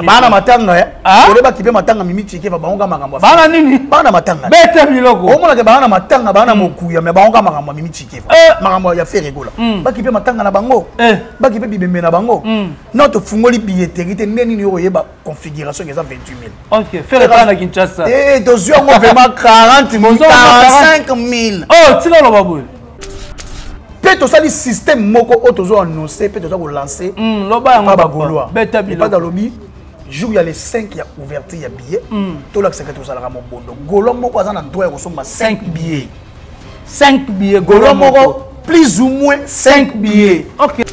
Bana matanga eh. Ah? Ole bakipe matanga mimi tshikeva bango ka makambo. Bana nini? Bana matanga. Bete biloko. Omonaka bana matanga bana mokuya mais bango ka makambo mimi tshikeva. Eh. Makambo ya Ferre Gola. Bakipe matanga na bango. Eh. Bakipe bibembe na bango. Non tofungoli billetterie te nde nini okoyeba configuration eza 28 000. Ok, Ferre Gola na Kinshasa. Eh, tozwi yango vraiment 40 000 45 000. Oh, tika loba boye. Mpe tosali système moko oyo tozo annonce mpe toza kolancer loba yango bagaulois. Beta biloko. Alobi jour ya le 5 ya ouverture ya billet, tolakisaka tozalaka mobondo. Gaulois moko aza na droit ya kosomba 5 billets. 5 billets. Gaulois moko plus ou moins 5 billets. Ok.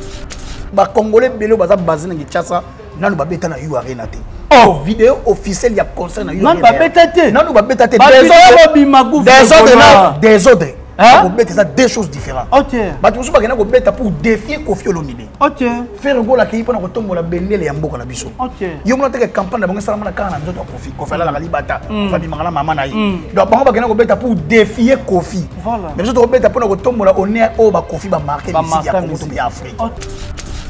Bacongolais ebele oyo baza base na Kinshasa nanu babeta na U Arena te. Oh. Video officielle ya concert na U Nanu babeta te. Nanu babeta te. Désordre na désordre. Kobeta eza deux choses différentes. Ok. Bato mosusu bakenda kobeta pour défier Koffi Olomide. Ok. Ferre Gola akei mpona kotombola bendele ya mboka na biso. Ok. Yo mona teke campagne na bango esalama na kaka na nzoto ya Koffi. Koffi alalaka libata, Koffi abimaka na mama na ye. Donc bango bakenda kobeta pour défier Koffi. Voilà. Mais biso tokobeta mpona kotombola honneur oyo bakofi bamarke musique ya Congo to mpe ya Afrique.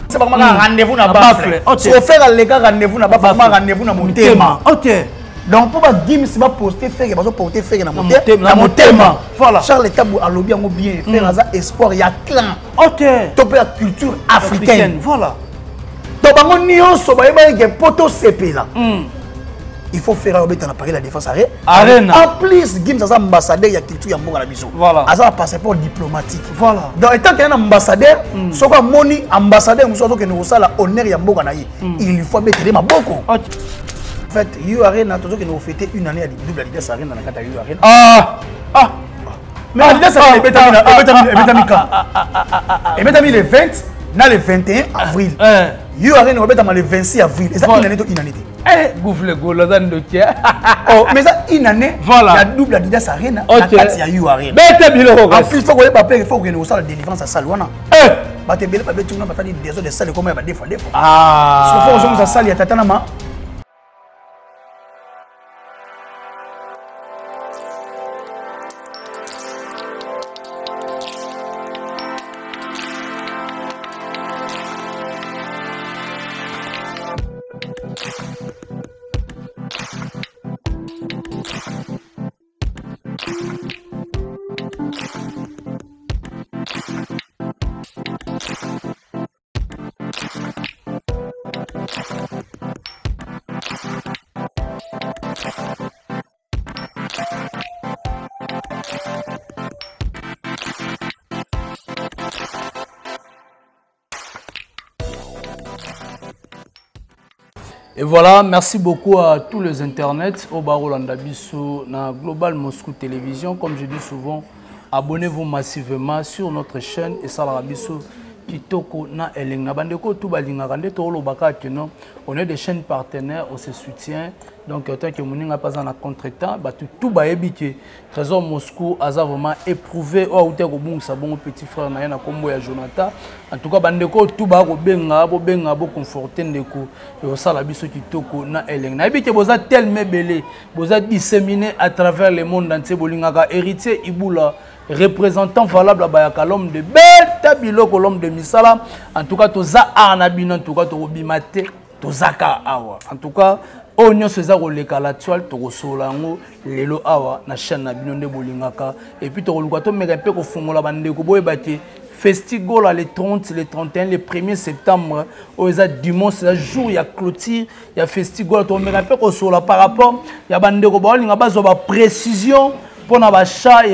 Se bakomaka rendez-vous na baffle. So Ferre aleka rendez-vous na baffle, bakoma rendez-vous na motema. Ok. Donc mpo bagims baposte Ferre, bazoporte Ferre na na motema. Voilà. Charles Tabu alobi yango bien. Ferre aza espoir ya clan. Ok. To mpe ya culture africaine. Voilà. Donc bango nyonso bayebaki ke mpo tosepela, il faut faire obeta na Paris La Défense Arena. En plus Gims aza ambassadeur ya culture ya mboka na biso. Voilà. Aza na passeport diplomatique. Voilà. Donc étant qu'il y a un ambassadeur, soki amoni ambassadeur mosusu azokende kosala honneur ya mboka na ye, il faut abetele maboko. Ok. En fait, U Arena tozokende kofete une année ya double Adidas Arena na kati ya U Arena. Ah ah. Mais Adidas Arena ebetami quand? Ebetami le 20 na le 21 avril. U Arena obetama le 26 avril. Eza une année to une année te? Eh, Gouffle Golo aza ndoki. Oh, mais eza une année. Voilà. Ya double Adidas Arena na kati ya U Arena. Bete biloko. En plus faut koyeba mpe faut kokende kosala délivrance ya salle wana. Eh. Bato ebele babeti kuna, batali désordre, salle ekoma ya badefa defa. Ah. So faut kozongisa salle ya tata na ma. Et voilà, merci beaucoup à tous les internets au Barolanda Biso na Global Moscou Télévision. Comme je dis souvent, abonnez-vous massivement sur notre chaîne et Salarabiso Kitoko na Elenga. Bandeko tout balingaka nde tolobaka que non, on est des chaînes partenaires, on se soutient. Donc tant que moninga pas en contretemps, ba tout tout bayebi que Trésor Moscou aza vraiment éprouvé oyo auti kobungisa bongo petit frère na ye na kombo ya Jonathan. En tout cas bandeko tout ba kobenga, bobenga, boconforter ndeko ekosala biso kitoko na elengi. Nayebi ke boza tellement ebele, boza disséminé à travers le monde entier, bolingaka Héritier Ibula, représentant valable bayaka, l'homme de beta biloko, l'homme de misala. En tout cas toza awa na bino, en tout cas tokobima te, tozaka awa. En tout cas oyo nyonso eza koleka la toile, tokosolola yango lelo awa na chaîne na bino nde bolingaka. Et puis tokoluka tomeka mpe kofongola bandeko boyeba te Festigola le 30, le 31, le 1er septembre oyo eza dimanche, eza jour ya clôture ya Festigola. Tokomeka mpe kosolola par rapport ya bandeko baolinga bazwa baprécision mpona bachat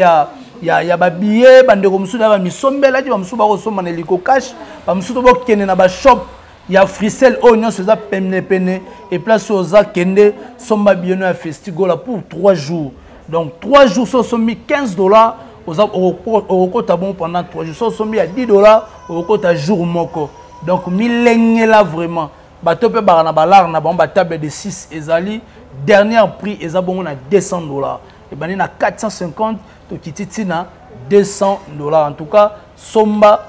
ya babillet. Bandeko mosusu ya bamisombelaki, bamosusu bakosomba na Eliko Cash, bamosusu to bokende na bashop ya Frisel oyo nyonso eza penepene e place oyo oza, kende somba billet no ya Festigola pour 3 jours. Donc 3 jours, so osombi 15 $, oza okokota bon pendant 3 jours. So osombi ya 10 $, okokota jour moko. Donc milengela vraiment. Bato mpe baka na balare na bango, batable de 6 ezali dernier prix eza bongo na 200 $. Ebandi na 450, tokiti ntina 200 $. En tout cas somba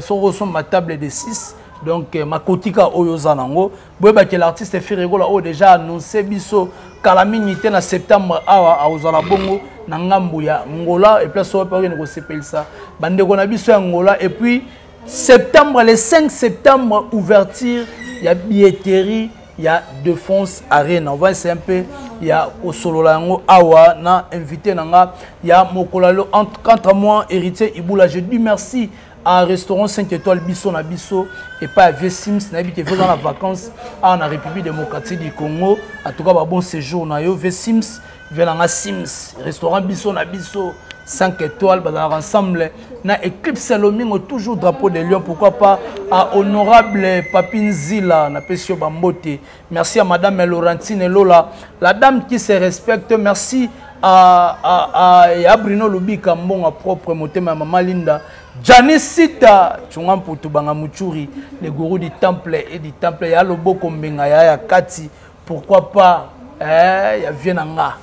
soki osomba table de 6, donc makotika oyo oza nango. Boyebaki l'artiste Ferre Gola oyo déjà annoncé biso kala mingi te, na septembre awa akozala bongo na ngambu ya Ngola et place oyo mpe akende kosepelisa bandeko na biso ya Ngola. Et puis septembre, le 5 septembre, ouverture ya billetterie. ya Défense Arena. On va essayer un peu ya kosolola yango awa na invité na nga ya mokolo lelo. Quant à moi, Héritier Ibula, je dis merci à restaurant 5 étoiles biso na biso et pas à Vieux Sims na bité dans la vacances en République démocratique du Congo. En tout cas, ba bon séjour na yo Vieux Sims, Vieux na Sims, restaurant biso na biso 5 étoiles bazalaka ensemble na Eclipse Lomingo, toujours drapeau de Lyon. Pourquoi pas à honorable Papi Nzila, na pesi yo bambote. Merci à madame Laurentine Lola, la dame qui se respecte. Merci à Bruno Lubika Mbonga propre motema mama Linda Janice Sita Chunga Mputu Banga Muchuri, le gourou du temple et du temple ya loboko mbenga ya ya kati. Pourquoi pas, eh, ya vienanga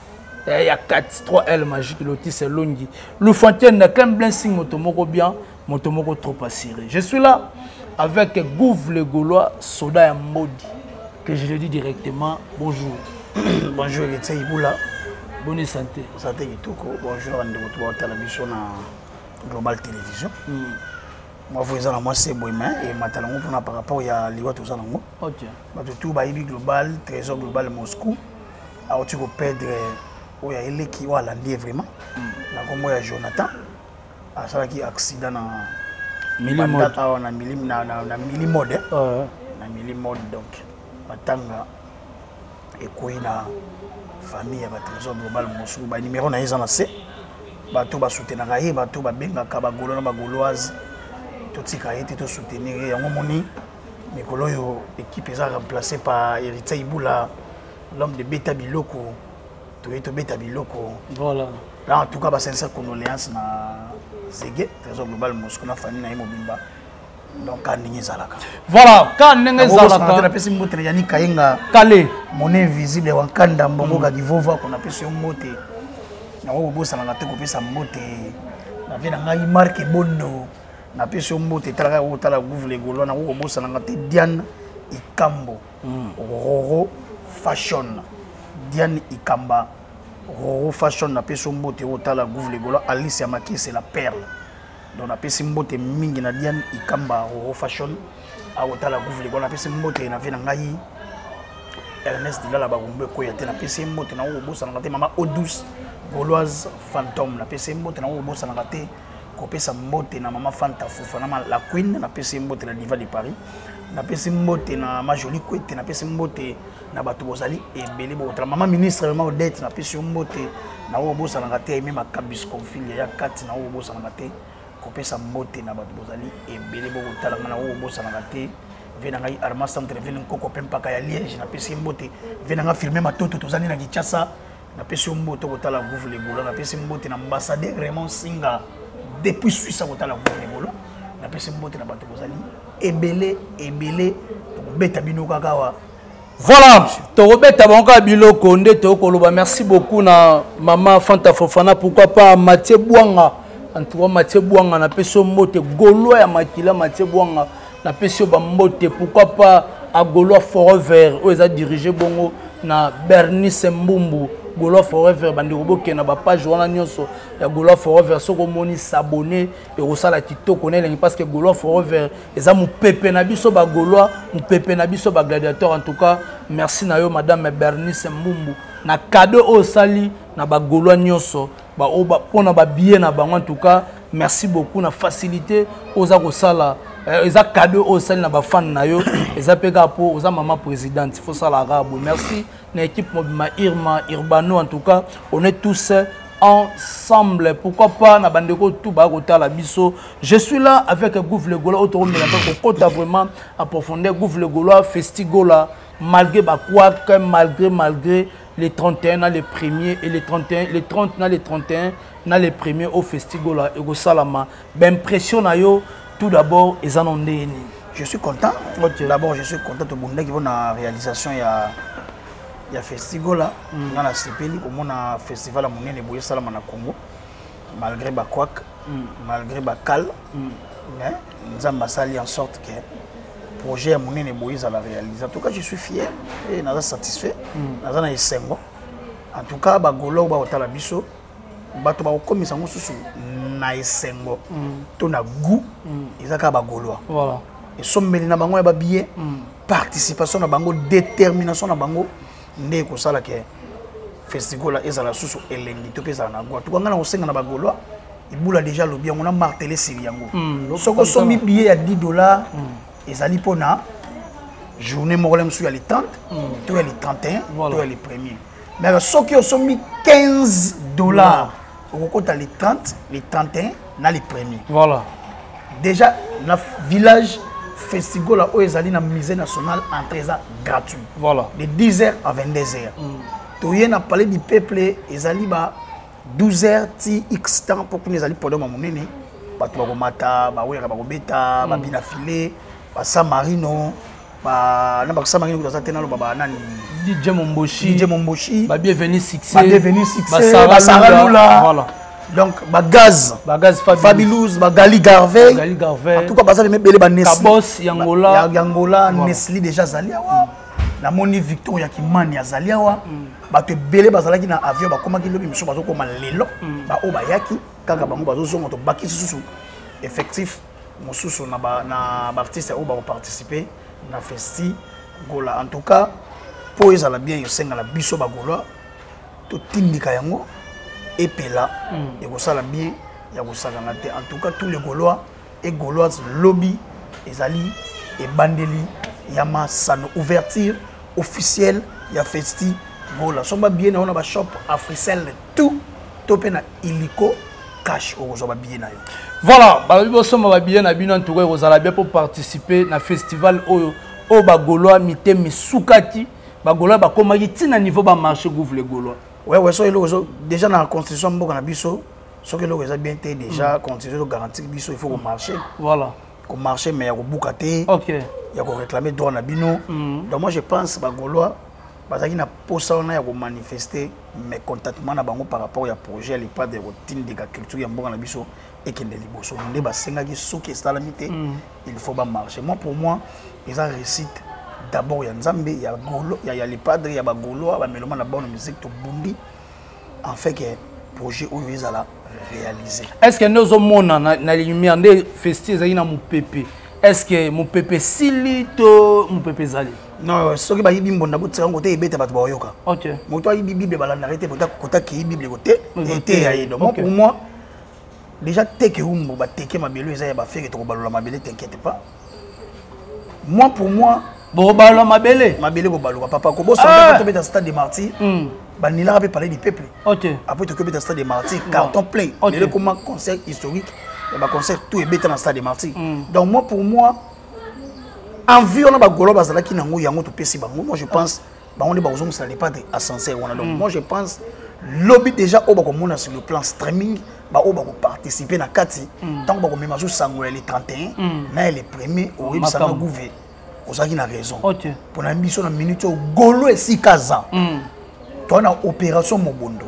eh, ya 4 3L magique lotis elongi Lufontaine na Clem Blessing moto moko bien, moto moko trop assuré. Je suis là avec Gouv le Gaulois, Soda ya Mbodi, que je le dis directement, bonjour. Bonjour Héritier Ibula. Bonne santé. Santé kitoko. Bonjour ndeko to batala biso na Global Télévision. Moi vous eza na moi c'est boy mais et matalango pona par rapport ya liwa toza nango. OK. Bato tout bayibi Global, Trésor Global Moscou. Auti ko perdre oyo ayeleki oyo alandi ye vraiment na kombo ya Jonathan. Asalaki accident na Milimode. Awa na milim, na, na, na milimode, eh? Na milimode, donc matanga ekoyi na famille ya ba Trésor Global Moscou. Ba numéro na ye eza na se, bato basoutenaka ye, bato babengaka ba Gaulois na ba Gauloise, totika ye te, tosoutenir ye. Yango moni mikolo oyo équipe eza remplacée par Héritier Ibula, l'homme de beta biloko, toye tobeta biloko. Voilà. Là, en tout cas, ba sincère condoléances na Zégué, Trésor Global Moscou, na famille na ye mobimba. Donc, ka ndenge ezalaka. Voilà, ka ndenge ezalaka. Napesi mbote na Yannick Kayenga. Kale. Monnaie invisible ya Wakanda, mbongo ka Kivova, ko napesi yo mbote. Yango kobosanaka te kopesa mbote. Na vie na ngai Marc Ebondo. Napesi yo mbote, talaka kotala Gouv le Gaulois, nango kobosanaka te Diane Ikambo. Roro Fashion. Diane Ikamba. Roro Fashion, napesi yo mbote, otala Gouv le Gaulois, Alice ya Makese la perle. Donc napesi mbote mingi na Diane Ikamba Roro Fashion, akotala Gouv le Gaulois. Napesi mbote na vie na ngai Ernest Dilala Bagumbe koya te, napesi mbote na kobosanaka te mama Odous Gauloise Fantôme, napesi mbote na kobosanaka te kopesa mbote na mama Fanta Fufa na la Queen, napesi mbote na Diva de Paris, napesi mbote na ma Jolie Kwete, napesi mbote na bato bozali ebele bokotala mama ministre mama Odette, napesi yo mbote na kobosanaka te Aimé Makabis Confili ya kati, na kobosanaka te kopesa mbote na bato bozali ebele bokotala nga, na kobosanaka te ve na ngai Arma Centre, ve Nkoko pe mpaka ya Liège, napesi mbote ve na ngai Firmin Matoto, tozali na Kinshasa, napesi yo mbote kotala Gouv le Gaulois, napesi mbote na ambassadeur Raymond Singa depuis Suisse kotala Gouv le Gaulois, napesi mbote na bato bozali ebele ebele, tokobeta bino kaka awa. Voilà, tokobeta bango kaka biloko nde tokoloba. Merci beaucoup na mama Fanta Fofana, pourquoi pas Mathieu Bwanga. En tout cas Mathieu Bwanga napesi yo mbote, Gaulois ya makila Mathieu Bwanga napesi yo ba mbote, pourquoi pas à Gaulois Forever oyo eza dirigé bongo na Bernice Mbumbu. Gaulois Forever bandeko bokende na ba page wana nyonso ya Gaulois Forever, soki omoni s'abonner ekosala kitoko na elengi, parce que Gaulois Forever eza mopepe na biso ba Gaulois, mopepe na biso ba gladiateur. En tout cas merci na yo madame Bernice Mbumbu na cadeau oyo osali na ba Gaulois nyonso ba oyo ba, mpona ba billet na bango. En tout cas merci beaucoup na facilité oza kosala, eza cadeau oyo osali na ba fan na yo, eza pe kaka po oza mama présidente, faut sala kaka boye. Merci na équipe mobima Irma Urbano, en tout cas on est tous ensemble, pourquoi pas na bandeko tout ba kotala biso. Je suis là avec Gouv le Gaulois, autour de la kota vraiment à profondeur. Gouv le Gaulois Festigola, malgré ba quoi, malgré les 31 na les premiers et les 31, les 30 na les 31 na les premiers au Festigola et Salama. Ben impression na yo tout d'abord ils en ont ndeni. Je suis content. Okay. D'abord je suis content de bunda qui na réalisation ya ya Festigola. Nga na sepeli komona festival ya monene boye esalama na Congo malgré ba couac, malgré ba cal, mais Nzambe asali en sorte que projet ya monene boye ezala réalisé. En tout cas je suis fier et naza satisfait, naza na esengo. En tout cas ba Gaulois ba otala biso bato ba kokomisa ngo susu na esengo to na goût, eza kaka ba Gaulois. Voilà. Esombeli na bango ya ba billet. Participation na bango, détermination na bango nde ekosala ke Festigola ezala susu elengi to mpe ezala na gwa. Tuka ngai na kosenga na bagaulois, Ibula déjà alobi yango na martele sili yango. Soki osombi billet ya 10 $, ezali mpona journée moko la mosusu ya le 30 to ya le 31 to ya le premier. Mais soki osombi 15 $, okokota le 30, le 31 na le premier. Déjà na village Festigola oyo ezali na Musée national, entrée eza gratuit de 10 h à 22 h. Toye na Palais du peuple, ezali ba 12 h ti x temps, mpo kuna ezali podium ya monene, bato bakomata, bawera bakobeta, babina file, basa marino na bakasa marino kutu aza te, naloba banani? DJ Momboshi. DJ Momboshi. Babienvenu succès. Babienvenu succès, Basara Lula. Donc bagaz. Bagaz. Fabilous, bagali Garvey. Gali Garvey. En tout cas baza ebele, banesli. Kabos Yangola. Yangola. Nesli déjà azali awa. Namoni Victor ya Kimani azali awa. Bato ebele bazalaki na avion bakomaki lobi, misusu bazokoma lelo. Baoyo bayaki kaka bango bazozonga, tobakisi susu effectif mosusu na baartiste oyo bakoparticipe na Festi Gola. En tout cas, mpo ezala bien, esengala biso bagaulois totindika yango epela. Ekosala bien ya kosakana te. En tout cas, tous les Gaulois et Gauloises, lobi ezali ebandeli ya masano, ouverture officielle ya Festi Gola. Somba billet na yo na bashop Africell tout to mpe na Illico Cash, okozwa babillet na yo. Voilà, balobi bosomba babillet na bino. En tout cas, ekozala bien pour participer na festival oyo, oyo bagaulois mitema esukaki, bagaulois bakomaki ntina niveau bamarché gouve le Gaulois. Ouais, so eloko ezo déjà na constitution ya mboka na biso, soki eloko eza bien te, déjà constitution ezogarantir biso, il faut komarcher. Komarcher, mais ya kobuka te, ya koréclamer droit na bino. Donc moi je pense bagaulois bazalaki na posa wana ya komanifester mécontentement na bango par rapport ya projet ya Lepadre ya kotindika culture ya mboka na biso ekende liboso. Nde basengaki soki esalami te, il faut bamarcher. Moi, pour moi, eza réussite d'abord ya Nzambe, ya golo, ya Lepadre, ya bagaulois, bameloma na bonne musique. Tobundi en fait que projet oyo ezala réalisé. Est ce que nde ozomona na lumière nde festi ezalaki na mopepe? Est ce que mopepe esili to mopepe ezali? Non, soki bayibi mbonda, botika yango te, ebeta bato baoyoka. Moto ayibi Bible, balandaka te, kota kei Bible kote eteya ye. Donc pour moi déjà teke umbu bateke mabele eza ya bafeke, tokobalola mabele, t'inquiète pas. Moi, pour moi, Bokobalola mabele? Mabele kobaluka, papa. Kobosana tobeta Stade de Martyr, banilaka mpe Palais du peuple. Après tokobeta Stade de Martyr, carton plein. Lelo ekoma concert historique ya baconcert tout ebeta na Stade de Martyr. Donc moi, pour moi, envie wana bagaulois bazalaki nango, yango topesi bango. Moi je pense bango nde bakozongisa Lepadre ascenseur wana. Donc moi je pense lobi déjà oyo bakomona sur le plan streaming, baoyo bakoparticipe na kati, ntango bakomema zo sango ya le 31 na ya le premier, oyebisanga gouve ozalaki na raison. Mpona biso na minute oyo, golo esika aza, toza na opération mobondo.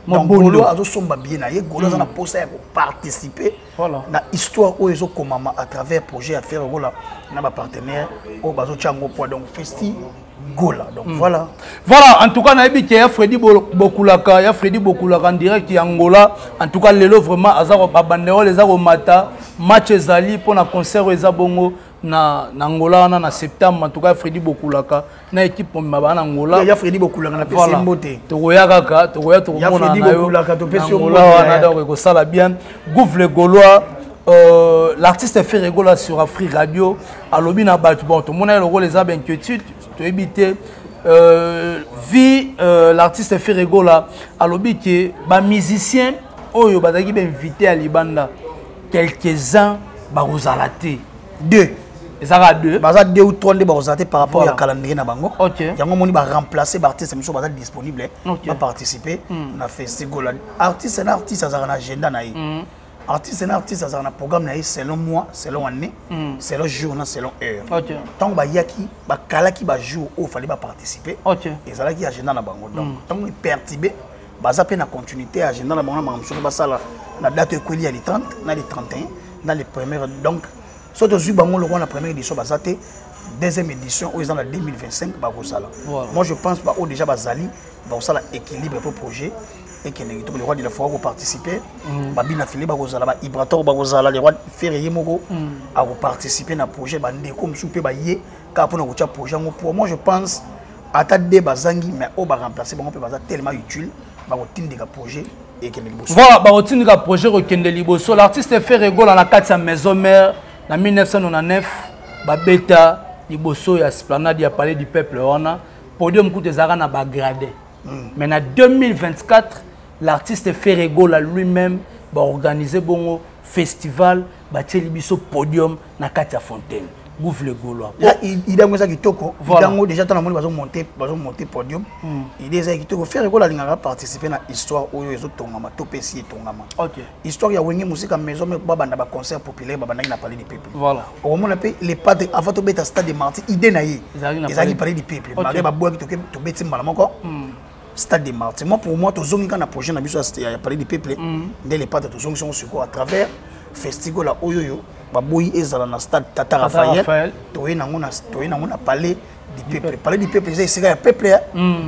Donc golo azosomba billet na ye, golo aza na posa ya koparticipe na histoire oyo ezokomama à travers projet ya Ferre Gola na bapartenaire oyo bazotia yango poids, donc Festi Gola. Donc voilà. Voilà, en tout cas nayebi ke ya Fredi Bokulaka, ya Fredi Bokulaka en direct ya Angola. En tout cas lelo vraiment aza babanderole eza komata, match ezali mpona concert oyo eza bongo na Angola wana na septembre. En tout cas Fredi Bokulaka na équipe mobima baa na Angola. Ya Fredi Bokulaka na pesi mbote. Tokoya kaka, tokoya, tokomona na yo na Angola wana. Donc ekosala bien. Gouve le Gaulois, l'artiste Ferre Gola sur Afrique Radio alobi na bato, bon, tomona ye lokola eza bainquiétude, toyebi te. Vi l'artiste Ferre Gola alobi ke bamusicien oyo bazalaki bainvité ya libanda, quelques-uns bakozala te. Deux. Ezalaka deux. Baza deux ou trois nde bakozala te par rapport ya calendrier na bango. Yango omoni baremplace baartiste mosusu baza disponible, baparticiper na Festigola. Artiste na artiste azalaka na agenda na ye, artiste na artiste azalaka na programme na ye, selon mois, selon année, selon jour na selon heure. Ntango bayaki, bakalaki bajour oyo fallait baparticiper, ezalaki agenda na bango. Donc ntango eperturbe, baza mpe na continuité ya agenda na bango na makambo mosusu basala na date ekweli ya le 30 na le 31 na le première. Donc so tozwi bango lokola na première édition baza te, deuxième édition oyo eza na 2025 bakozala. Moi je pense baoyo déjà bazali bakosala équilibre po projet. Ekende kitoko, le roi de la forêt akoparticipe, babina file bakozala, baibrator bakozala, le roi Ferre ye moko akoparticipe na projet. Bandeko mosusu mpe baye kaka mpona kotia projet yango. Pour moi, je pense ata de bazangi, mais oyo baremplace bango mpe baza tellement utile, bakotindika projet ekende liboso. Voilà, bakotindika projet kokende liboso. L'artiste Ferre Gola na kati ya maison mère na 1999, babeta liboso ya esplanade ya Palais du Peuple wana, podium kutu ezalaka na bagrade. Mais na 2024, l'artiste Ferre Gola lui-même baorganize bongo festival, batieli biso podium na kati ya fontaine. Gouve le Gaulois. Idée yango eza kitoko. Idée yango déjà, ntango namoni bazomonte podium, idée eza kitoko. Ferre Gola alingaka participer na histoire oyo ezotongama to mpe esi etongama. Histoire ya Wenge Musica Maison Mère, babanda baconcert populaire, babandaki na Palais du Peuple. Okomona mpe le Padre, avant tobeta Stade de Martyr, idée na ye ezalaki Palais du Peuple. Malgré babwaki, tobeti mbala moko Stade de Martyr. Moi, pour moi, tozongi kaka na projet na biso ya Palais du Peuple nde le Padre tozongisi yango sikoyo à travers festival oyo oyo baboyi ezala na stade Tata Raphaël, toye nango na Palais du Peuple. Palais du Peuple eza esika ya peuple ya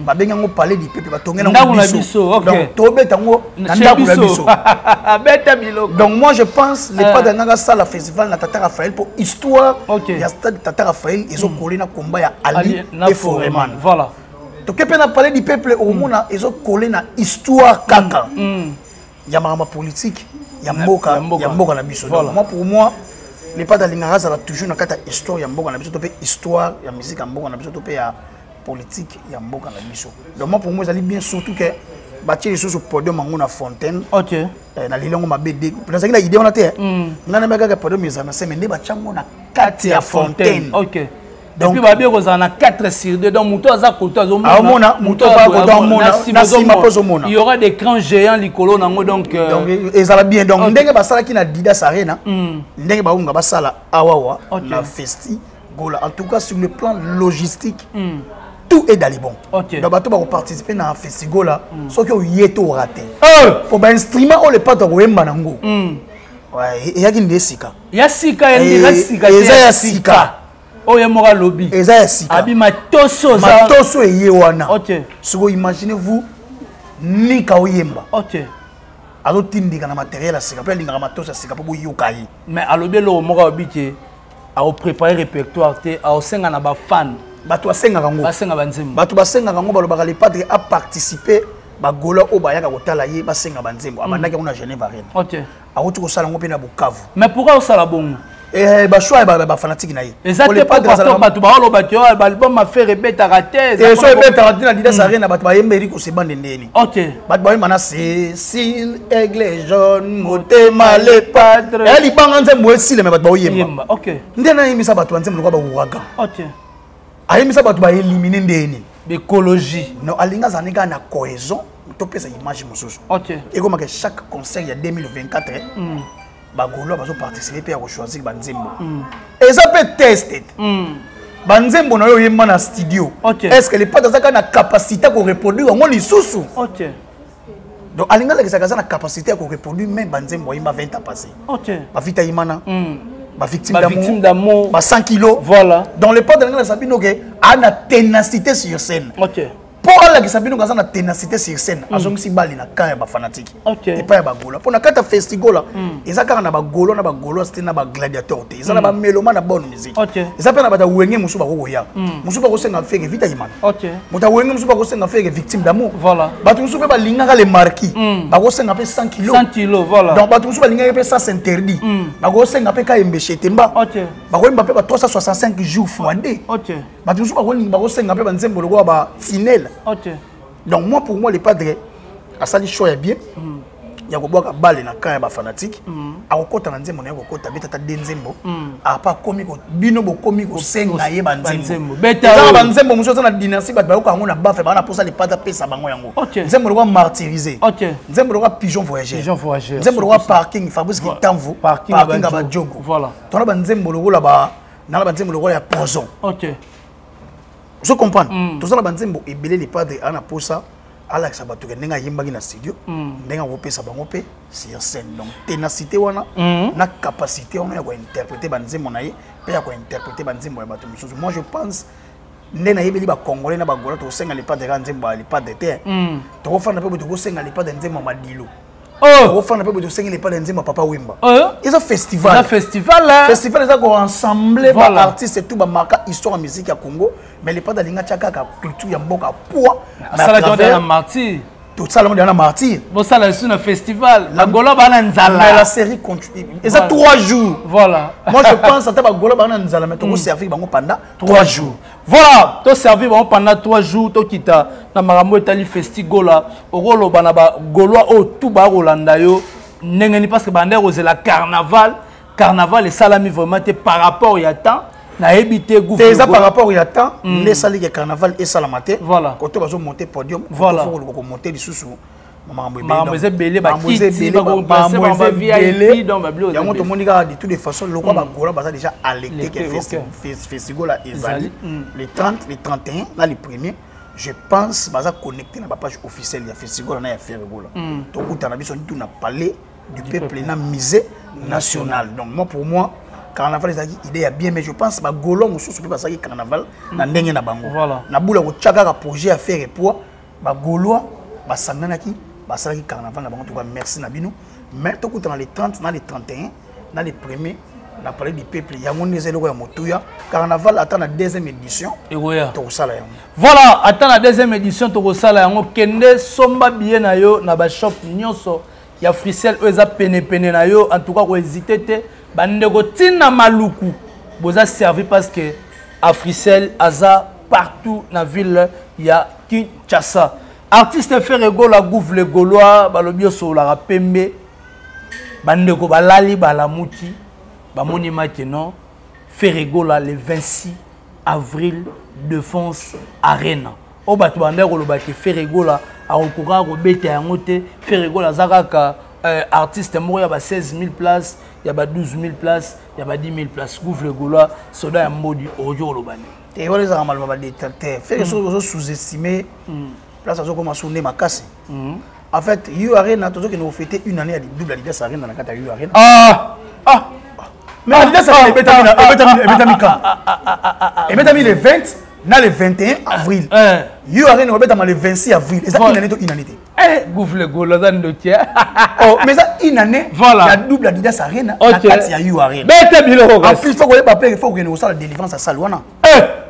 babengi yango Palais du Peuple, batonge nango biso. Donc tobeta yango na ndako na biso. Beta biloko. Donc moi, je pense le Padre ngaka asala festival na Tata Raphaël pour histoire ya stade Tata Raphaël ezokole na combat ya Ali et Foreman. Toke mpe na Palais du Peuple, okomona ezokole na histoire kaka ya makambo politique ya mboka na biso. Donc moi, pour moi, le Padre alingaka azala toujours na kati ya histoire ya mboka na biso to mpe histoire ya musique ya mboka na biso to mpe ya politique ya mboka na biso. Donc moi, pour moi, ezali bien, surtout que batie lisusu podium yango na fontaine. Na leli yango mabe de nazalaki na idée wana te. Ngai nayeba kaka podium ezala na se, mais nde batia yango na kati ya fontaine. Donc puis babi kozala na 4 sur 2, donc moto aza koto. Azomona, moto aza koto amona, na nsima mpo ozomona. Il y aura des écrans géants likolo nango, donc donc ezala bien. Donc ndenge basalaki na Adidas Arena, ndenge baunga basala awawa na Festi Gola. En tout cas, sur le plan logistique, tout est dans les bons. Donc bato bakoparticipe na Festigola, soki oye to oraté po bainstrument oyo le Padre akoyemba nango eyaki nde esika. Ya sika, ya sika. Eza ya sika. Oyo ye moko alobi. Eza ya sika. Abi matoso. Matoso eye wana. Sikoyo imaginez vous nika oyemba, azotindika na matériel ya sika mpe alingaka matoso ya sika mpo boyoka ye. Mais alobi eloko moko, alobi ke akoprépare répertoire te, akosenga na bafan. Bato basengaka yango. Basenga banzembo. Bato basengaka yango, balobaka le Padre aparticipe, bagola oyo bayaka kotala ye basenga banzembo. Abandaki yango na Genève Arena, awuti kosala yango mpe na Bukavu. Mais pourquoi osala bongo? Bachoix ya bafanatike na ye. Eza te bato baoloba te baalbum affaire ebetaka te. So ebetaka te na Adidas Arena, bato bayembeli kosebande ndeni. Bato bayemba na Cécile, Aigle jaune, motema le Padre, eya libanga, nzembo esile, me bato baoyemba. Nde nayembisa bato banzembo lokola baouragan, ayembisa bato baélimine ndeni. Écologie. Non, alingi azala kaka na cohésion, topesa image mosusu. Ekomaka chaque concert ya 2024, bagaulois bazoparticipe mpe ya kochoisir banzembo. Eza mpe test te, banzembo na yo oyemba na studio, est ce que le Padre aza kaka na capacité ya koreproduire yango lisusu? Donc alingi alakisaka aza na capacité ya koreproduire même banzembo ayemba 20 ans passé, bavita imana, bavictime d'amour, ba 100 kilos. Donc le Padre alingi alakisa bino ke aa na ténacité sur scène. Mpo alakisa bino aza na ténacité sur scène, azongisi bali na camp ya bafanatike epai ya bagola, mpo na kati ya Festigola eza kaka na bagolo na bagaulois te, na bagladiateur te, eza na bamélomanes na bonne musique. Eza mpe na bato ya Wenge mosusu bakokoya, mosusu bakosenga Ferre Vita Imana, moto ya Wenge mosusu bakosenga Ferre Victime d'amour, bato mosusu mpe balingaka le marquis, bakosenga mpe 100 kilo. 100 kilo, voilà. Donc bato mosusu balingaki mpe Sens interdit, bakosenga mpe Kayembe Temba, bakoyemba mpe ba 365 jours fois 2. Bato mosusu bakolinga, bakosenga mpe banzembo lokola batinele. Donc moi, pour moi, le Padre asali choix ya bien ya kobwaka bale na camp ya bafanatike. Akokɔta na nzembo na ye, kokɔta betata de nzembo apa akomi bino bokomi kosenga ye banzembo. Eza na banzembo mosusu eza na dynastie, bato bayoka yango na bafe, baa na mposa le Padre apesa bango yango. Nzembo lokola Martyrisé, nzembo lokola Pigeon voyageur, nzembo lokola Parking, Fabrice Kitamvu, Parking ya Badiogo. Tona banzembo lokola ba nana, banzembo lokola ya Poison. Ozo comprendre, toza na banzembo ebele. Le Padre aa na posa alakisa bato ke ndenge ayembaki na studio, ndenge akopesa bango mpe sur scène. Donc ténacité wana na capacité wana ya kointerpréter banzembo na ye mpe ya kointerpréter banzembo ya bato mosusu, moi je pense. Nde nayebeli bacongolais na bagola, tokosenga Le Padre kaka nzembo ya Le Padre te. Tokofanda mpe boye, tokosenga Le Padre nzembo ya Madilu. Tokofanda mpe boye, tosengi Le Padre nzembo ya Papa Wemba. Eza festival. Eza festival, hein? Festival eza koensemble baartiste tout bamarka histoire ya musique ya Congo, mais Le Padre alinga tia kaka culture ya mboka poids. Asalaki yango na Martyr. Tosala yango na Martyr. Bosala lisusu na festival, bagolo baa na nzala. Mais la série continue, eza 3 jours. Moi je pense, ata bagolo baa na nzala, mais tokoservir bango pendant 3 jours. Voilà, toservir bango pendant 3 jours. Tokita na makambo etali Festigola. Okoloba na bagaulois oyo tu bakolanda yo ndenge nini? Parce que banda kozela carnaval, carnaval esalami vraiment te par rapport ya temps, nayebi te. Te, eza par rapport ya temps nde esaliki carnaval esalama te. Kote bazomonte podium, koluka komonte lisusu. Makambo eza ebele, bakiti. Yango tomoni kaka, de toute façon lokwa bagola baza déjà alerté ke Festigola ezali le 30, le 31 na le premier. Je pense baza connecté na bapage officielle ya Festigola na ya Ferre Gola. Tokutana biso ntu na Palais du Peuple na Musée national. Donc moi, pour moi, carnaval ezalaki idée ya bien, mais je pense bagaulois mosusu mpe basalaki carnaval na ndenge na bango. Na bula kotya kaka projet ya Ferre poids, bagaulois basanganaki, basalaki carnaval na bango. Toka merci na bino, mais tokutana le 30 na le 31 na le premier na Palais du Peuple. Yango nde eza eloko ya motuya. Carnaval, ata na deuxième édition, ekoya. Tokosala yango. Voilà, ata na deuxième édition tokosala yango. Kende somba billet na yo na bashop nyonso ya Africell oyo eza penepene na yo. En tout cas, kohésite te, bandeko, ntina Maluku boza servi, parce que Africell aza partout na ville ya Kinshasa. Artiste Ferre Gola, Gouve le Gaulois, balobi osololaka pembe. Bandeko balali, balamuki, bamoni maintenant Ferre Gola le 26 avril, Défense Arena. Oyo bato bandaki koloba ke Ferre Gola akokokaka kobeta yango te, Ferre Gola aza kaka artiste moko ya ba 16 000 places, ya ba 12 000 places, ya ba 10 000 places. Gouve le Gaulois, soda ya mbodi, okoki koloba nini? Te, wana ezalaka maloba badétracteur. Ferre, soki ozo sous-estime place, azokoma su nde makasi. En fait, U Arena, tozokende kofete une année ya double Adidas Arena na kati ya U Arena. Ah ah. Mais Adidas Arena ebetami quand? Ebetami le 20 na le 21 avril. U Arena obetama le 26 avril. Eza une année to une année te? Gouve le Gaulois aza ndoki. Oh, mais eza une année ya double Adidas Arena na kati ya U Arena. Bete biloko. En plus, faut koyeba mpe, faut kokende kosala délivrance ya salle wana.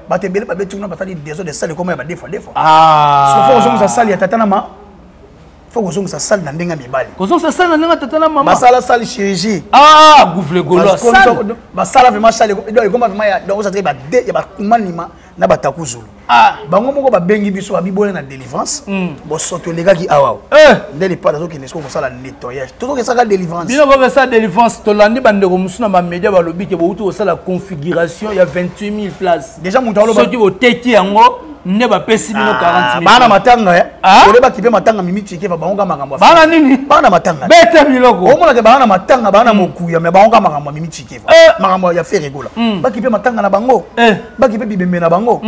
Bato ebele babeti kuna, basali désordre, salle ekoma ya badefwa defwa. Faut kozongisa salle ya tata na ma, faut kozongisa salle na ndenge ya mibali. Kozongisa salle na ndenge ya tata na mama. Basala salle chirurgie. Ah, Gouve le Gaulois. Basala vraiment salle ekoma vraiment ya, donc ozataki bade ya bakumanima na batakuzulu. Bango moko babengi biso, babiboya na délivrance. Bosoto elekaki awa nde Le Padre azokende siko kosala nettoyage. Tozokesaka délivrance. Bino bokesala délivrance. Tolandi bandeko mosusu na bamédia, balobi ke bouti kosala configuration ya 28 000 places. Déjà moto aloba. Soki boteki yango nde bapesi bino 40 000. Bana matanga olebaki mpe matanga mimi tike bango ka makambo. Bana nini? Bana matanga. Bete biloko. Omonake bana na matanga, bana mokuya, me bango ka makambo ya mimi tike, makambo ya Ferre Gola. Baki mpe matanga na bango, baki mpe bibembe na bango.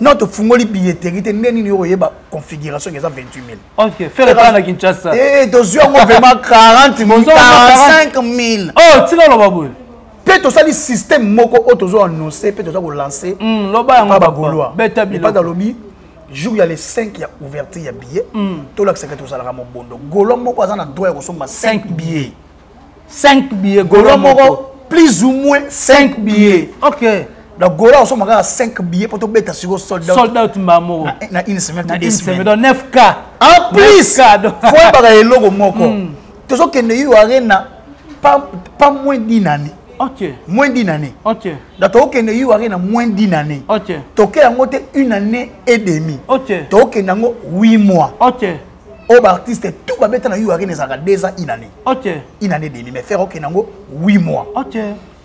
Non, tofungoli billetterie te, nde nini oyo oyeba configuration eza 28 000? Ok, Ferre kaka na Kinshasa. Tozwi yango vraiment 40 45 000. Oh, tika oloba boye. Mpe tosali système moko oyo tozo annonce mpe toza kolance. Loba yango. Bagaulois. Beta biloko. Le Padre alobi jour ya le 5 ya ouverture ya billet, tolakisaka tozalaka mobondo. Gaulois moko aza na droit ya kosomba 5 billets. 5 billets. Gaulois moko, plus ou moins 5 billets. Donc gaulois osomba kaka 5 billets mpo tobeta sikoyo sold out. Sold out mbaa moko. Na une semaine to na deux une semaine. semaines. Donc 9K. En plus, 9K, donc. faut oyebaka eloko moko: tozokende U Arena pas moins d'une année. Moins d'une année. Donc tokokende U Arena moins d'une année. Toke yango te une année et demie. Tokokende yango 8 mois. Oyo baartiste tout babeta na U Arena ezalaka 2 ans, une année, une année et demie, mais Ferre okende yango 8 mois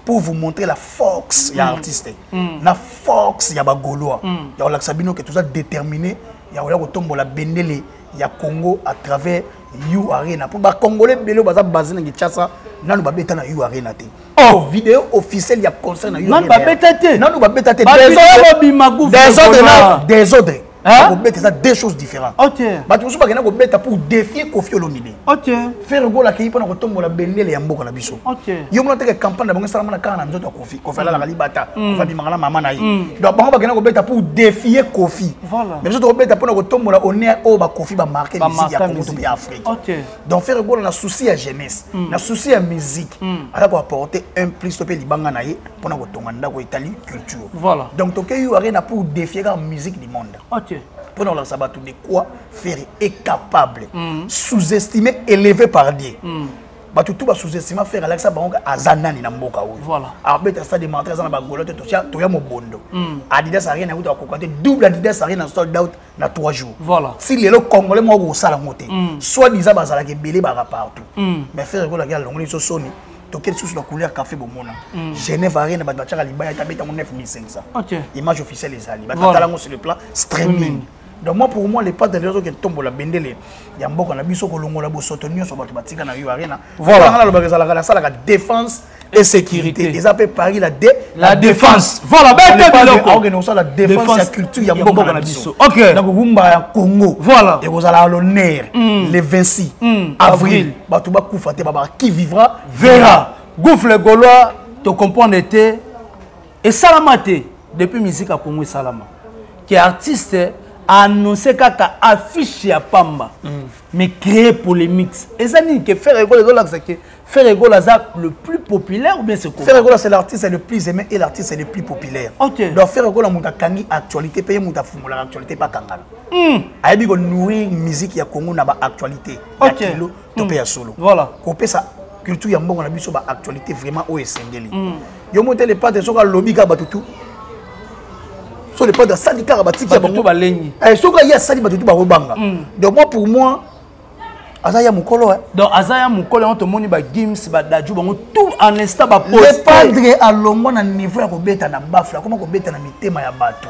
pour vous montrer la force ya artiste na force ya bagaulois, ya kolakisa bino ke toza déterminé ya koya kotombola bendele ya Congo à travers U Arena, mpo bacongolais ebele oyo baza basé na Kinshasa nanu babeta na U Arena te. Oh, vidéo officielle ya concert na U Nanu babeta te. Nanu babeta te. Désordre na désordre. Kobeta eza deux choses différentes. Bato mosusu bakenda kobeta pour défier Kofi Olomide. Ferre Gola akei mpona kotombola bendele ya mboka na biso. Yo mona teke campagne na bango esalama na kaka na nzoto ya Kofi. Kofi alalaka libata, Kofi abimaka na mama na ye. Donc bango bakenda kobeta pour défier Kofi, mais biso tokobeta mpona kotombola honneur oyo baKofi bamarquer musique ya Congo to mpe ya Afrique. Donc Ferre Gola, na souci ya jeunesse, na souci ya musique, aza koapporter un plus to mpe libanga na ye mpona kotonga ndako etali culture. Donc tokei U Arena pour défier kaka musique du monde, mpona kolakisa bato de quoi Ferre est capable. Sous-estimé, élevé par Dieu. Bato tu basous-estima Ferre, alakisa bango aza nani na mboka oyo. Abeta Stade des Martyrs, aza na bagolo te, toya mobondo. Adidas Arena kuta akoka te, double Adidas Arena sold out na 3 jours. Si lelo Congolais moko kosala yango te, soit disant bazalaka ebele baka partout, mais Ferre ekolaki alongoli biso soni. Toke lisusu na couleur café, bomona Genève Arena, bato batiaka libaya ete abetango 9500. Image officielle ezali, bato batala yango sur le plan streaming. Donc moi, pour moi, le padre ozoke tombola bendele ya mboka na biso, kolongola bosoto nyonso bato batika na U Arena. Nga nalobaka, ezalaka nasalaka défense et sécurité, eza mpe Paris la de la Défense. Voilà, bete biloko. Akokende kosala défense ya culture ya mboka na biso. Donc rumba ya Congo ekozala à l'honneur le 26 avril. Bato bakufa te, babaka qui vivra verra. Gouffre Gaulois, tocomprendre te, esalama te depuis musique ya Congo esalama ke artiste annonce kaka affiche ya pamba, mais créer polémique. Eza nini ke Ferre Gola ezolakisa ke Ferre Gola aza le plus populaire ou bien c'est quoi? Ferre Gola, c'est l'artiste le plus aimé et l'artiste le plus populaire. Donc Ferre Gola, moto akangi actualité mpe ye moto afungolaka actualité mpe akangala. Ayebi konourrir musique ya Congo na baactualité ya kilo to mpe ya solo. Kopesa culture ya mbongo na biso baactualité vraiment oyo esengeli. Yo mo te, le padre soki alobi kaka, bato tu, so le padre asali kaka, batiki ya bango balengi. Soki aye asali, bato tu bakobanga. Donc moi, pour moi, aza ya mokolo. Donc aza ya mokolo yango tomoni baGims, baDadju, bango tout en instant baposte. Le padre alongwa na niveau ya kobeta na baffle, akoma kobeta na mitema ya bato.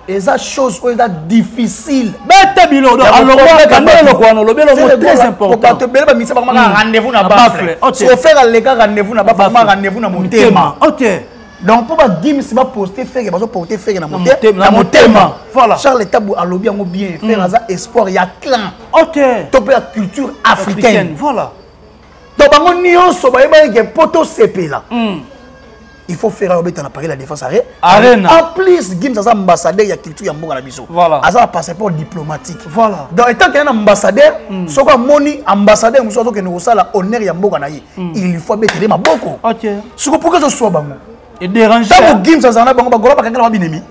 Eza chose oyo eza difficile. Beta bilo. Donc alongwa kanda eloko wana olobi, eloko très important. Bato ebele bamisa bakomaka rendez-vous na baffle. So Ferre aleka rendez-vous na baffle, akoma rendez-vous na motema. Donc mpo baGims baposte Ferre, bazoporte Ferre na motema. Charles Tabu alobi yango bien, Ferre aza espoir ya clan to mpe ya culture africaine. Donc bango nyonso bayebaki ke mpo tosepela, il faut faire obeta na Paris la Défense Arena. En plus, Gims aza ambassadeur ya culture ya mboka na biso. Aza na passeport diplomatique. Donc étant qu'il y a un ambassadeur, soki amoni ambassadeur mosusu azokende kosala honneur ya mboka na ye, il faut abetele maboko. Siko pourquoi ezoswa bango? Edérange. Ntango Gims azala na bango, bagola bakangela babinemi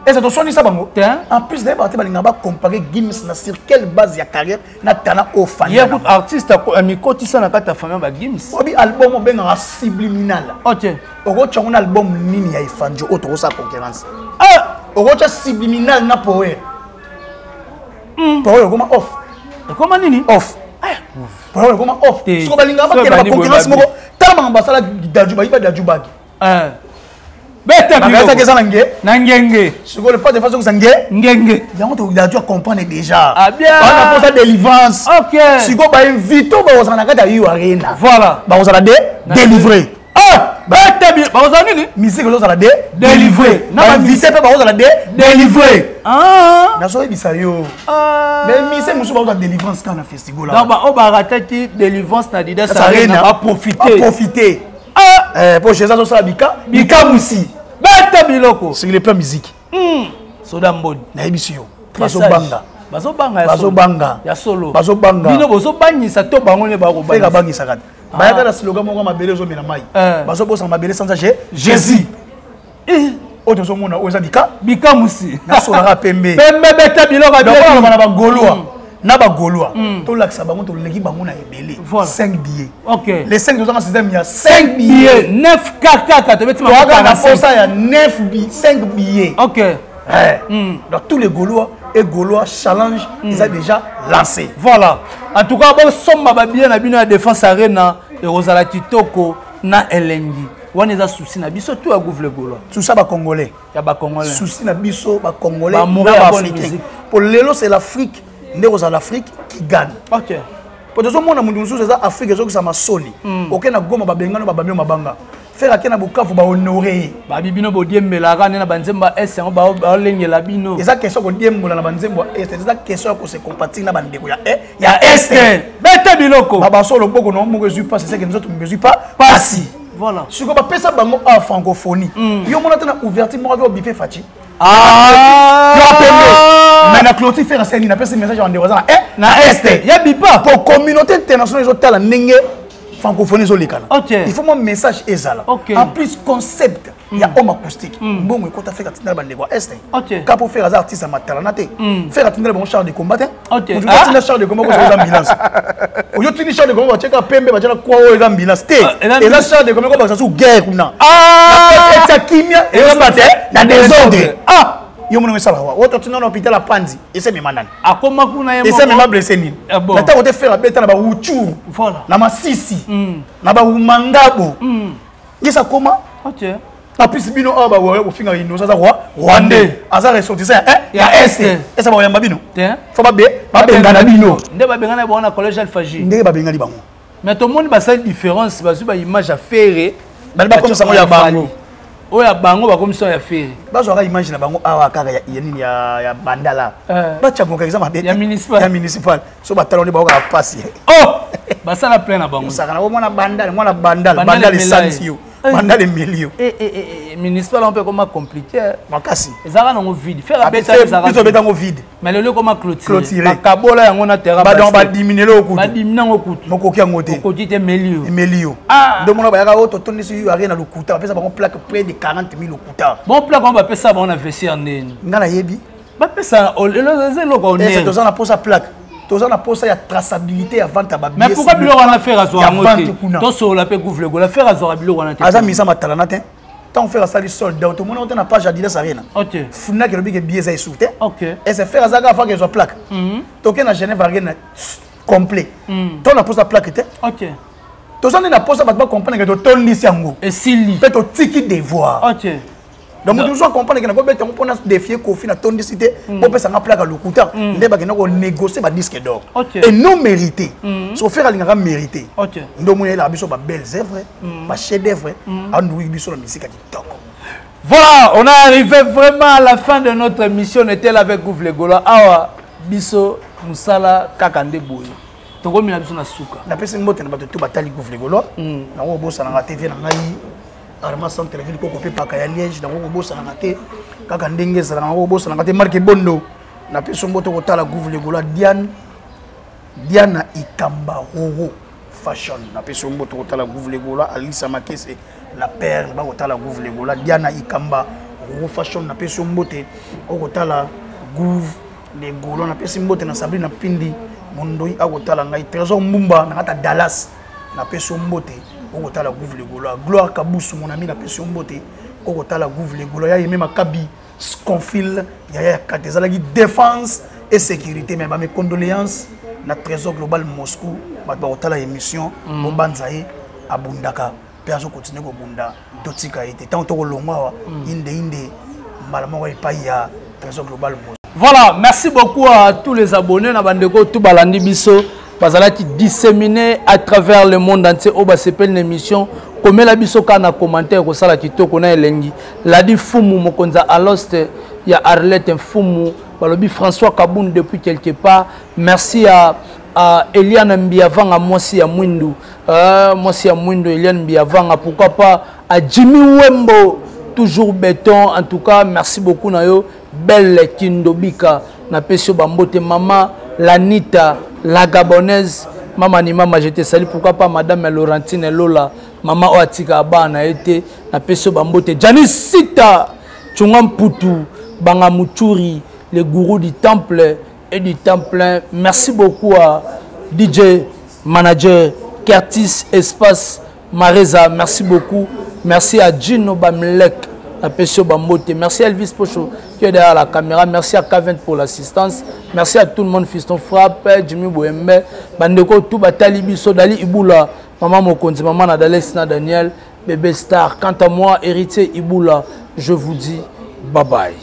eza toswanisa bango. En plus, nayebaka te balingaka bacompare Gims na sur quelle base ya carrière na talent oyo Fally. Ye kutu artiste amikotisa na kati ya famille baGims. Obi album obengaka Subliminal, okotya ngo na album nini ya Efanjo oyo tokosala concurrence? Okotya Subliminal na Power, Power ekoma off. Ekoma nini? Off. Power ekoma off. Soko balingaka bakende baconcurrence moko, tala makambo basala Dadju, bayiba Dadju bagi. Beta. Bakazaki eza na nge na ngenge. Sikoyo le pas de façon nge ngenge. Yango to Dadju comprendre déjà. Ah bien. Bana posa délivrance. Sikoyo bainvite oyo bakozala na kati ya U Arena, bakozala de délivré. Ah, beta, bakozala nini? Musique ezozala de délivré. Na bainvite mpe bakozala de délivré. Ah. Nazoyebisa yo, mais mise mosusu bakozala délivrance kaka na festival. Donc baoyo barataki délivrance na Adidas Arena baprofite. Baprofite. Ah. Po Jésus azosala bika bikamusi. Beta biloko. Sur le plan musique. Soda mbodi. Nayebisi yo, bazobanga. Bazobanga. Bazobanga. Ya solo. Bazobanga. Bino bozobangisa to bango nde bakobangisa? Abangisaka te. Bayaka na slogan moko, mabele ezomela mai, bazobosana mabele sanza Jésus. Oyo tozomona oyo eza bika bikamusi. Nasolaka pembe. Pembe, beta biloko. Aloba na bagaulois, na bagaulois tolakisa bango toleki bango na ebele. 5 billets. Les 5, tozanga système ya 5 billets. 9 kaka tobeti. Toaka na posa ya 9, 5 billets. Donc tous les Gaulois et Gaulois, challenge eza déjà lancé. Voilà, en tout cas bosomba babillet na bino ya Défense Arena, ekozala kitoko na elengi. Wana eza souci na biso to ya Gouffre Gaulois. Tout ça bacongolais. Ya bacongolais. Souci na biso bacongolais na baafricain, po lelo c'est l'Afrique nde kozala l'Afrique qui gagne. Po tozomona moto mosusu eza Afrique ezokisa masoni. Oke na Goma, babengano, babambi yo mabanga. Ferre ake na Bukavu, bahonore ye. Babi bino bodiembelaka nde na banzembo ya est, yango baolengela bino. Eza question kodiembola na banzembo ya est, eza question ya kose compatir na bandeko ya ya est. Bete biloko babaso loboko na moko ezwi mpasi, seke nzoto ezwi pa pasi. Voilà. Sikoyo bapesa bango a francophonie. Yo mona te na ouverture moko ake obipe Fatshi. Ah! Yo pembe. Mais na clôture Ferre asali nini? Napesi message ya bandeko aza na na est ya bipa. Po communauté internationale ezotala ndenge francophonie ezolekana. Il faut mwa message ezala. En plus, concept ya homme acoustique, mbongo ekota, Ferre atindala bandeko ya est. Ka po Ferre aza artiste ya matalana te. Ferre atindala bango char de combat te. Moto atinda char de combat koso eza ambulance. Oyo tindi char de combat, batiaka pembe, batiaka kwa, oyo eza ambulance te. Eza char de combat ko bakisa su guerre kuna, etia kimia, ezomba te na désordre. Ah, yo monango esala wa oyo totinda na hôpital apanzi esemema nani? Akoma kuna ye. Esemema blessé nini? Na ntango te Ferre abeta na bawuchuru, na Masisi, na bawumangabo, ngesi akoma. Apesi bino awa bawayo kofinga inosa aza rwandais, aza ressortissant ya est, esa bakoyamba bino? Fo babengana bino. Nde babengana bango na collège Alphagie. Ndenge babengani bango. Mais tomoni basali différence, bazwi baimage ya Ferre. Bali bakomisa yango ya bango. Oyo ya bango bakomisa ya Ferre. Bazwaka image na bango awa kaka ya nini, ya Bandala, batya eza mabe. Ya municipal. Ya municipal. So batala nde bakokaka pasi. Oh, basala plein na bango. Osaka na mwana Bandal, mwana Bandal, Bandal esanti yo, Bandal emeli yo. Municipal yango mpe ekoma compliqué. Makasi. Ezalaka nango vide, Ferre abeta. Biso obeta yango vide. Mais lelo ekoma clôturé. Bakabola yango na terrain. Badon badiminuer okutu. Badiminuer yango kutu. Mokoki yango te. Okoki te, emeli yo. Emeli yo. Nde omona bayaka oyo totondisi yo arena lokuta, bapesa bango plaque près de 40 000 lokuta. Bon, plaque yango bapesa bango na vestiaire ndeni? Nga nayebi. Bapesa eza eloko. Honneur, toza na posa plaque, toza na posa ya traçabilité ya vente ya. Mais pourquoi biloko wana Ferre azwaka yango te? Tosolola mpe Gouve Gola, Ferre azwaka biloko wana te. Aza misa matalana te. Ntango Ferre asali sold out, tomoni te na page Adidas Arena, Fnac elobi ke billet eza esu te. Ese Ferre azaka afaka ezwa plaque. Toke na Genève Arena, complet. To na posa plaque te. Toza nde na posa bato bacomprendre ke totondisi yango. Esili. Mpe totiki devoir. Donc moto mosusu acomprendre ke nakobeta yango mpona défier Kofi, natondisi te, bopesanga plaque ya lokuta. Nde bakenda konégocie badisque d'or et non mérité. So Ferre alingaka mérité. Nde omoni ayelaka biso babelles œuvres, bachef d'œuvre, anduki biso na misika kitoko. Voilà, on est arrivé vraiment à la fin de notre émission. On était là avec Gouv le Gaulois. Awa, biso, Moussala, Kakande Boye. Tokomi na biso na suka. Napesi mbote na bato to batali Gouv le Gaulois. Nango obosanaka te vie na ngai Arma centre ville koko mpe paka ya Liège. Nango kobosanaka te kaka ndenge ezalaka. Nango kobosanaka te Marke Bondo. Napesi mbote kotala Gouv le Gaulois. Diane, Diana Ikamba Roro Fashion, napesi yo mbote kotala Gouv le Gaulois. Alisa Makese la Perle, bakotala Gouv le Gaulois. Diana Ikamba Roro Fashion, napesi yo mbote okotala Gouv le Gaulois. Napesi mbote na Sabrina Pindi Mondoi, akotala ngai. Trésor Mbumba na kata Dallas, napesi yo mbote okotala Gouv le Gaulois. Gloire Kabusu, mon ami, napesi yo mbote okotala Gouv le Gaulois. Ya Yeme Makabi Sconfil, yaya ya kate, ezalaki défense et sécurité. Mais bame condoléances na Trésor Global Moscou. Bato bakotala émission, bobanza ye abundaka mpe azokontinue kobunda. Totika ye te. Ntango tokolongwa awa, inde inde mbala moko epai ya Trésor Global Moscou. Voilà, merci beaucoup à tous les abonnés na bandeko tout balandi biso bazalaki disséminé à travers le monde entier oyo basepeli na émission. Komela biso kaka na commentaire, kosala kitoko na elengi. Ladi Fumu, mokonzi ya Aloste ya Arlette Mfumu, balobi François Kaboun depuis quelque part. Merci à Eliane Mbiavanga, mwasi ya mwindu, mwasi ya mwindu Eliane Mbiavanga. Pourquoi pas à Jimmy Wembo, toujours béton. En tout cas, merci beaucoup na yo Belle Kindobika, napesi yo bambote. Mama Lanita la Gabonaise, mama ni mama, je te salue. Pourquoi pas madame Laurentine Lola, mama oyo atikaka bana na ye te, napesi yo bambote. Janis Sita Tshunga Mputu Banga Muchuri, le gourou du temple et du temple. Merci beaucoup à DJ manager Curtis Espace Mareza, merci beaucoup. Merci à Gino Bamlek, napesi yo bambote. Merci à Elvis Pocho qui est derrière la caméra. Merci à K20 pour l'assistance. Merci à tout le monde. Fiston Frappe, Jimmy Boembe, bandeko tout batali biso, Dali Ibula, maman mokonzi, maman Nadales na Daniel, bébé star. Quant à moi, Héritier Ibula, je vous dis bye bye.